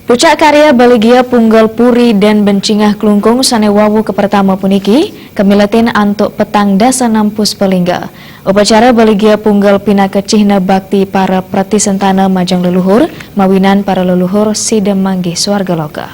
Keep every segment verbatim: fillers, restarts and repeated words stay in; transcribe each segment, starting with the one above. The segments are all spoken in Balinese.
Pucak karya Baligia Punggel Puri dan Bencingah Klungkung sane wau kepertama puniki kamiletin antuk petang dasa enam puspalingga. Upacara Baligia Punggel pinaka cihna bakti para pratisentana majeng leluhur, mawinan para leluhur sida manggih swarga loka.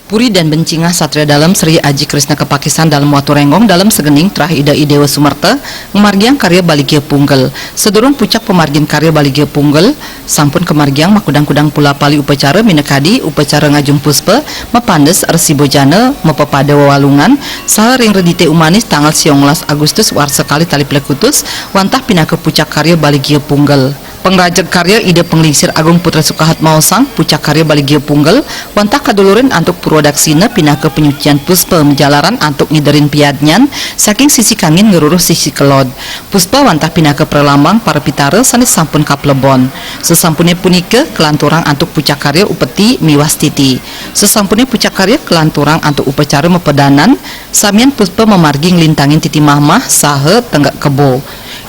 Puri dan Bencingah Satria Dalem Sri Aji Krisna Kepakisan Dalem Watu Renggong Dalem Segening Trah Ida I Dewa Sumerta ngamargiang karya Baligia Punggel. Sedurung pucak pamargin karya Baligia Punggel, sampun kamargiang makudang-kudang pula pali upacara minakadi upacara ngajum puspa, mapandes Resi Bojana, mapepada wewalungan, saha ring Redite Umanis tanggal siang welas Agustus warsa kalih tali plekutus, wantah pinaka pucak karya Baligia Punggel. Pangrajeg karya Ida Panglingsir Agung Putra Sukahat maosang, pucak karya Baligia Punggel, wantah kadulurin antuk purwadaksina pinaka panyucian puspa majalaran antuk ngiderin piadnyan saking sisi kangin ngruruh sisi kelod. Puspa wantah pinaka pralambang para pitara sane sampun kaplebon. Sasampune punika, kalanturang antuk pucak karya upeti miwah stiti. Sasampune pucak karya kalanturang antuk upacara mapedanan, samian puspa mamargi nglintangin titi mahmah saha tenggek kebo.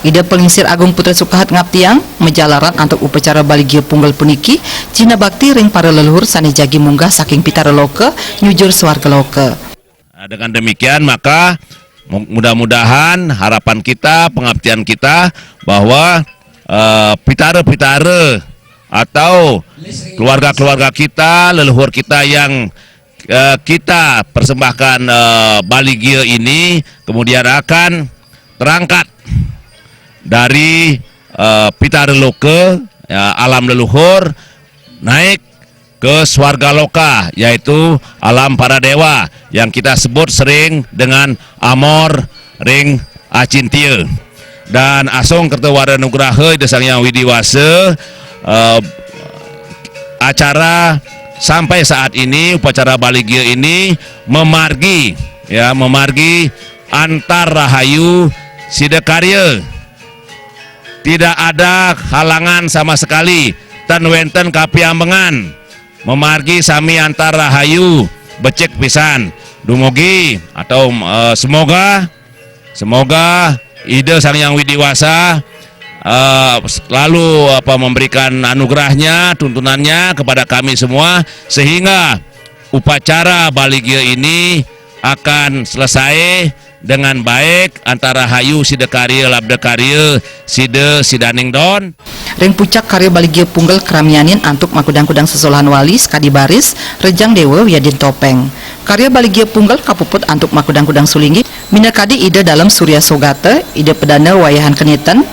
Ida Panglingsir Agung Putra Sukahat ngaptiang, majalaran antuk upacara Baligia Punggel puniki, cihna bakti ring para leluhur sane jagi munggah saking pitara loka, nyujur swarga loka. Nah, dengan demikian, maka mu-, mudah-mudahan harapan kita, pengabdian kita, bahwa, eh, pitara-pitara atau keluarga-keluarga kita, leluhur kita yang, eh, kita persembahkan, eh, Baligia ini, kemudian akan terangkat dari, eh, pitara loka, ya, alam leluhur, naik ke swarga loka, yaitu alam para dewa yang kita sebut sering dengan amor ring acintia. Dan asung kerta wara nugraha Ida Sang Hyang Widi Wasa, eh, acara sampai saat ini, upacara Baligia ini memargi, ya, memargi antar rahayu sida karya. Tidak ada halangan sama sekali, tan wenten kapiambengan. Memargi sami antar rahayu, becik pisan. Dumugi atau, eh, semoga, semoga Ida Sang Hyang Widi Wasa, eh, selalu, apa, memberikan anugerahnya, tuntunannya kepada kami semua, sehingga upacara Baligia ini akan selesai dengan baik antar rahayu sida karya labda karya sida sidaning don. Ring pucak karya Baligia Punggel kramianin antuk makudang-kudang sesolahan wali sakadi baris, rejang dewa wiadin topeng. Karya Baligia Punggel kapuput antuk makudang-kudang sulinggih, minakadi Ida Dalem Surya Sogata, Ida Pedanda Wayahan Keniten,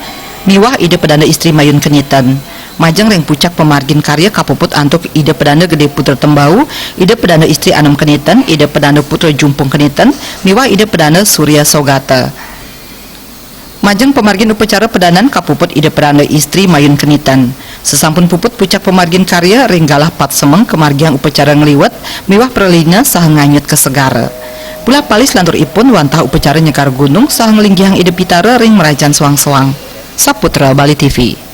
miwah Ida Pedanda Istri Mayun Keniten. Majeng ring pucak pamargin karya kapuput antuk Ida Pedanda Gede Putra Tembau, Ida Pedanda Istri Anom Keniten, Ida Pedanda Putra Jumpung Keniten, miwah Ida Pedanda Surya Sogata. Majeng pamargin upacara pedanan kapuput Ida Pedanda Istri Mayun Keniten. Sasampun puput pucak pamargin karya, ring galah pat semeng kamargiang upacara ngliwet miwah pralina saha nganyut ka segara. Pula pali salanturipun wantah upacara nyekar gunung saha nglinggihang Ida Pitara ring merajan soang-soang. Saputra Bali T V.